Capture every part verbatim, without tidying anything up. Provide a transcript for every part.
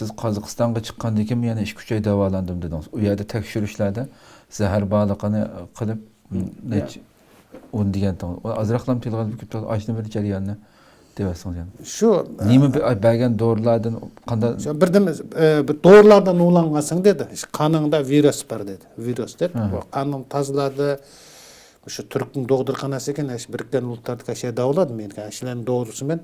سىز قازاقىستانغا چىققاندىن كېيىن يەنە ئىككى ئۈچ ئاي داۋالاندىم دېدىڭىز. ئۇ يەردە تەكشۈرۈشلەردە زەھەر بارلىقىنى قىلىپ، م، نەچچە ئون دېگەنتىڭىز. ئۇ ئازراقلام تىلغا ئېلىپ كېلىپ، ئاشۇنى بىر جەرياننى دەۋەتسىڭىز يەنە. شۇ نېمە بە-، بەرگەن دورىلاردىن قانداق؟ شۇ بىردىن، ئە، بىر دورىلاردىن ئۇلانغانسەن دېدى. قانىڭدا ۋىرۇس بار دېدى. ۋىرۇس دەپ، ھە، قاننى تازىلايدۇ. شۇ تۈركنىڭ دوغدۇرخانىسى ئىكەن، ئاشۇ بىرىككەن ئۇلۇغلاردا ئاشۇ داۋىلايدۇ مېنى. ئاشۇلارنى دورىسى مەن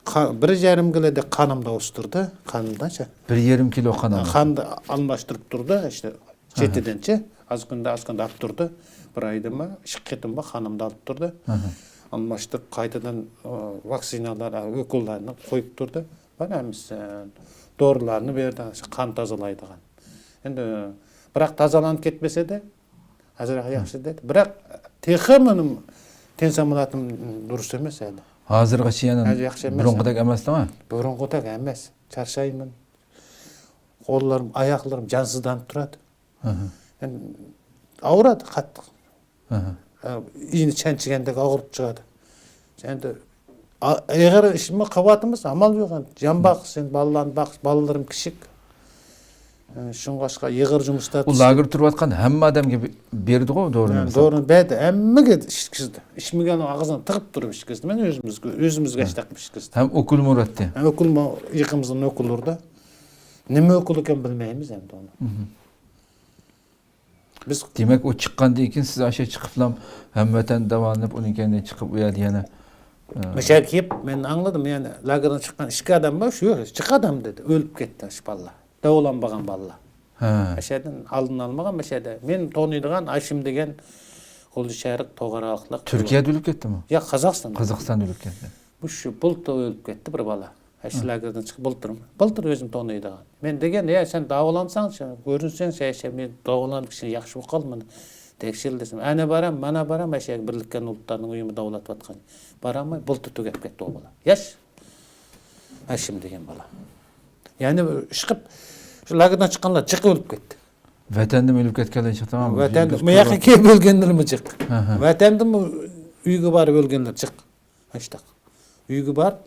قا-، بىر يېرىم كىلودەك قانىمدا ئۆستۈردى. قانىمدا شۇ. بىر يېرىم كىلو قان ئالماشتۇردى. قاننى ئالماشتۇرۇپ تۇردى، ئىشتە ئاھا. چېتىدىنچە. ئازغىندا، ئازغىندا ئاپ تۇردى. بىر ئايدىمۇ ئىككى قېتىممۇ قانىمدا ئاپ تۇردى. ئاھا. ئالماشتۇرۇپ، قايتىدىن، ئا، ۋاكسىنالار، ئا، ئوكۇللارنى قويۇپ تۇردى. مانا ھەممىسى دورىلارنى بەردى، شۇ قان تازىلايدىغان. ئەمدى، بىراق تازىلانىپ كەتمىسىدى، ئازراق ياخشى دەيدۇ. بىراق تېخى مېنىڭ تەن سامالاتىم دۇرۇس ئەمەس ھەلى. ھازىرغىچە يەنە ھازىر ياخشى ئەمەس. بۇرۇنقىدەك ئەمەستىڭە؟ بۇرۇنقىدەك ئەمەس. چارچايمەن. قوللىرىم، ئاياقلىرىم جانسىزلىنىپ تۇرىدۇ. ھە، ھە. ئاغرىدۇ قاتتىق. ھە، ھە. ئىينى چەنچىگەندەك ئاغرىپ چىقىدۇ. ئەمدى ئېغىر ئىشمۇ قىلىۋاتىمىز، ئامال يوق ئەمدى. جان باقىش، سەن بالىلارنى باقىش، بالىلىرىم كىچىك. شۇڭلاشقا ئېغىر جۇمۇستا. ئۇ لاگېردا تۇرۇۋاتقان ھەممە ئادەمگە بېرىدىغۇ دورىنى؟ دورىنى بەردى، ھەممىگە ئىچكۈزدى. ئىچمىگەن ئاغزىنى تىقىپ تۇرۇپ ئىچكۈزدى. مەن ئۆزىمىزگە، ئۆزىمىزگە ئىشتاق ئىچكۈزدى. ھەم ئوكۇلمۇ ئۇراتتى؟ ھەم ئوكۇلمۇ، يېقىمىزدىن ئوكۇل ئۇردى. نېمە ئوكۇل ئىكەن بىلمەيمىز ئەمدى ئۇنى. بىز دېمەك، ئۇ چىققاندىن كېيىن سىز ئاشۇ چىقىپلا ھەمۋەتەن داۋالىنىپ، ئۇنىڭ كەينىدىن چىقىپ ئۇ يەردە يەنە، ئە، مەشەگە كېلىپ، مەن ئاڭلىدىم، يەنە لاگېردىن چىققان ئىككى ئادەم بار، شۇ يوق، جىق ئادەم دېدى، ئۆلۈپ كەتتى شۇ بالىلار. داۋالانمىغان بالىلار. ھە. ئەشەدىن ئالدىنى ئالمىغان مەشەدە. مەن تونۇيدىغان ھاشىم دېگەن غۇلجا شەرق توغراقلىق. تۈركىيەدە ئۆلۈپ كەتتىمۇ؟ ياق، قازاقىستاندا. قازاقىستاندا ئۆلۈپ كەتتى. مۇشۇ بۇلتۇر ئۆلۈپ كەتتى بىر بالا. ئاشۇ لاگېردىن چىقىپ بۇلتۇر. بۇلتۇر ئۆزۈم تونۇيدىغان. مەن دېگەن، يا سەن داۋالانساڭچۇ، كۆرۈنسەڭچۇ، ئاشۇ مەن داۋالانغان كىشى ياخشى بولۇپ قالدى مانا. تەكشۈرۈلسۇن. ئەنە بارام، مانا بارام، ئاشۇ بىرلىككەن ئۇلۇغلارنىڭ ئۆيىمۇ داۋالىتىۋاتقان. بارالماي بۇلتۇر تۈگەپ كەتتى ئۇ بالا. ياش. ھاشىم دېگەن بالا. يەنى ئىشقىپ، شۇ لاگېردىن چىققانلار جىق ئۆلۈپ كەتتى. ۋەتەندىن ئۆلۈپ كەتكەنلەر چىقتى. ۋەتەندىن، بۇ ياققا كېلىپ ئۆلگەنلىرىمۇ جىق. ھە، ھە. ۋەتەندىنمۇ ئۆيگە بارىپ ئۆلگەنلەر جىق. ئاشتاق. ئۆيگە بارىپ،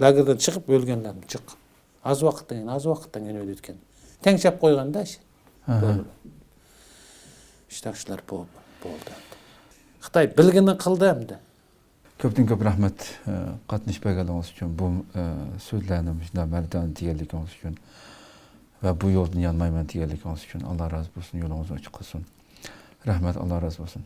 لاگېردىن چىقىپ ئۆلگەنلەرمۇ جىق. ئاز ۋاقىتتىن كېيىن، ئاز ۋاقىتتىن كېيىن ئۆلۈۋەتكەن. تەڭشەپ قويغاندا ئىش. ھە، ھە. ئاشتاق ئىشلار بولدى. خىتاي بىلگىنىنى قىلدى ئەمدى. كۆپتىن كۆپ رەھمەت، ئە، قاتنىشىپ بەرگەنلىكىڭىز ئۈچۈن، بۇ، ئە، سۆزلەرنى مۇشۇنداق مەردانە دېگەنلىكىڭىز ئۈچۈن ۋە بۇ يولدىن يانمايمەن دېگەنلىكىڭىز ئۈچۈن. ئاللا رازى بولسۇن، يولىڭىزنى ئوچۇق قىلسۇن. رەھمەت، ئاللا رازى بولسۇن.